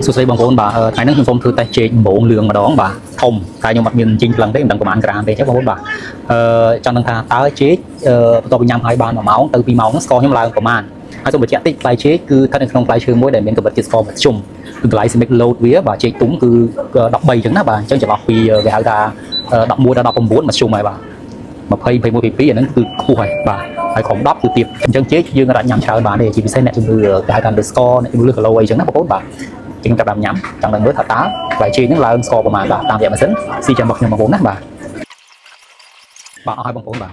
សួស្តីបងប្អូនបាទថ្ងៃនេះខ្ញុំសូមធ្វើតេស្តចេកដំបងលឿងម្ដងបាទធំតែខ្ញុំអត់មានជីងក្លឹងទេមិនដឹងប្រហែលក្រាមទេអញ្ចឹងបងប្អូនបាទអឺចង់ដឹងថាតើចេកបន្ទាប់ពីញ៉ាំហើយបាន1ម៉ោងទៅ2ម៉ោងហ្នឹងស្ករខ្ញុំឡើងប្រហែលហើយសូមបញ្ជាក់តិចផ្លែចេកគឺស្ថិតនៅក្នុងផ្លែឈើមួយដែលមានកម្រិតជាតិស្ករមធ្យមគឺ glycemic load វាបាទចេកទុំគឺ13អញ្ចឹងណាបាទអញ្ចឹងចន្លោះពីគេហៅថា11ដល់19មធ្យមហើយបាទ20 21 22អាហ្នឹងគឺខ្ពស់ហើយបាទហើយក្រុម10គឺទាបអញ្ចឹងចេកយើងអាចញ៉ាំច្រើនបានទេជាពិសេសអ្នកជំងឺគេហៅថាលើស្ករអ្នកជំងឺលើគីឡូអីចឹងណាបងប្អូនបាទជាងចាប់ដើមញ៉ាំចង់ដឹងមើលថាតើផ្លែចេកហ្នឹងឡើងស្ករប្រមាណបាទតាមរយៈម៉ាស៊ីនស៊ីចាំរបស់ខ្ញុំបងប្អូនណាបាទបាទអស់ហើយបងប្អូនបាទ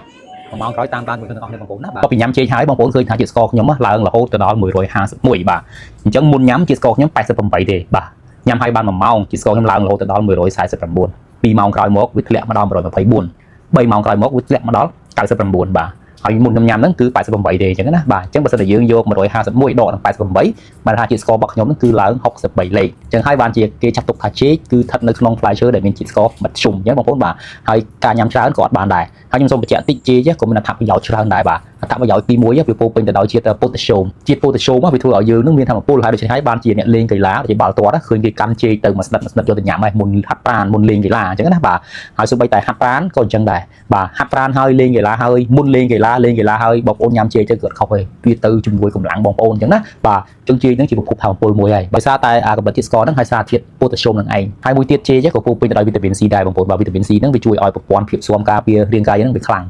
មួយម៉ោងក្រោយតាមតាមជាមួយទាំងអស់គ្នាបងប្អូនណាបាទពីញ៉ាំចេកហើយបងប្អូនឃើញថាជាតិស្ករខ្ញុំឡើងរហូតទៅដល់151បាទអញ្ចឹងមុនញ៉ាំជាតិស្ករខ្ញុំ88ទេបាទញ៉ាំហើយបាន1ម៉ោងជាតិស្ករខ្ញុំឡើងរហូតទៅដល់149 2ម៉ោងក្រោយមកវាធ្លាក់មកដល់124 3ម៉ោងក្រោយមកវាធ្លាក់មកដល់99បាទហើយមុនខ្ញុំញ៉ាំហ្នឹងគឺ88ទេអញ្ចឹងណាបាទអញ្ចឹងបើសិនតែយើងយក151ដកនឹង88បានថាជាតិស្កររបស់ខ្ញុំហ្នឹងគឺឡើង63លេខអញ្ចឹងហើយបានជាគេចាត់ទុកថាចេកគឺស្ថិតនៅក្នុងផ្លែឈើដែលមានជាតិស្ករមធ្យមអញ្ចឹងបងប្អូនបាទហើយការញ៉ាំច្រើនក៏អត់បានដែរហើយខ្ញុំសូមបញ្ជាក់តិចចេកក៏មានអត្ថប្រយោជន៍ច្រើនដែរបាទអត្ថប្រយោជន៍ទី1វាពោពេញទៅដោយជាតិប៉ូតាស្យូមជាតិប៉ូតាស្យូមវាធ្វើឲ្យយើងនឹងមានធម៌ពលហើយដូច្នេះហើយបានជាអ្នកលេងកីឡាជាបាល់ទាត់ឃើញគេកាន់ចេកទៅមួយស្និតមួយស្និតយកទៅញ៉ាំហើយមុនហាត់ប្រាណមុនលេងកីឡាអញ្ចឹងណាបាទហើយសូម្បីតែហាត់ប្រាណក៏អញ្ចឹងដែរបាទហាត់ប្រាណហើយលេងកីឡាហើយមុនលេងកីឡាលេងកីឡាហើយបងប្អូនញ៉ាំចេកទៅគាត់ខុសទេវាទៅជំនួយកម្លាំងបងប្អូនអញ្ចឹងណាបាទចឹងចេកហ្នឹងជាប្រភពធម៌ពលមួយហើយដោយសារតែអាកម្រិតជាតិស្ករហ្នឹងហើយសារធាតុប៉ូតាស្យូមហ្នឹងឯងហើយមួយទៀតចេកក៏ពោពេញទៅដោយវីតាមីន C ដែរបងប្អូនបាទវីតាមីន C ហ្នឹងវាជួយឲ្យប្រព័ន្ធភាពស៊ាំការពាររាងកាយហ្នឹងវាខ្លាំង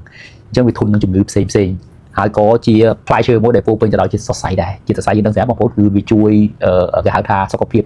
អញ្ចឹងវាធន់នឹងជំងឺផ្សេងផ្សេងហើយក៏ជាផ្លែឈើមួយដែលពោពេញទៅដោយជាតិសរសៃដែរជាតិសរសៃយើងដឹងស្រាប់បងប្អូនគឺវាជួយគេហៅថាសុខភាព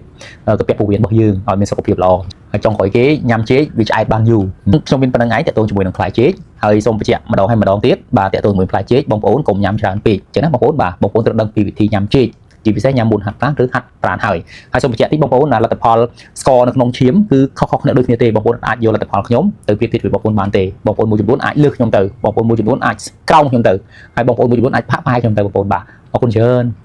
កាពះពោះវៀនរបស់យើងឲ្យមានសុខភាពល្អហើយចុងក្រោយគេញ៉ាំចេកវាឆ្អែតបានយូរខ្ញុំមានប៉ុណ្្នឹងឯងតើតូនជាមួយនឹងផ្លែចេកហើយសូមបញ្ជាក់ម្ដងហើយម្ដងទៀតបាទតើតូនជាមួយផ្លែចេកបងប្អូនកុំញ៉ាំច្រើនពេកអញ្ចឹងណាបងប្អូនបាទបងប្អូនត្រូវដឹងពីវិធីញ៉ាំចេកជាពិសេសញ៉ាំមុនហាត់ប្រាណឬហាត់ប្រាណហើយហើយសូមបញ្ជាក់តិចបងប្អូនណាលទ្ធផលស្ករនៅក្នុងឈាមគឺខុសៗគ្នាដូចគ្នាទេបងប្អូនអាចយកលទ្ធផលខ្ញុំទៅប្រៀបធៀបជាមួយបងប្អូនបានទេបងប្អូនមួយចំនួនអាចលើសខ្ញុំទៅបងប្អូនមួយចំនួនអាចក្រោមខ្ញុំទៅហើយបងប្អូនមួយចំនួនអាចផាក់ផាយខ្ញុំទៅបងប្អូនបាទអរគុណច្រើន។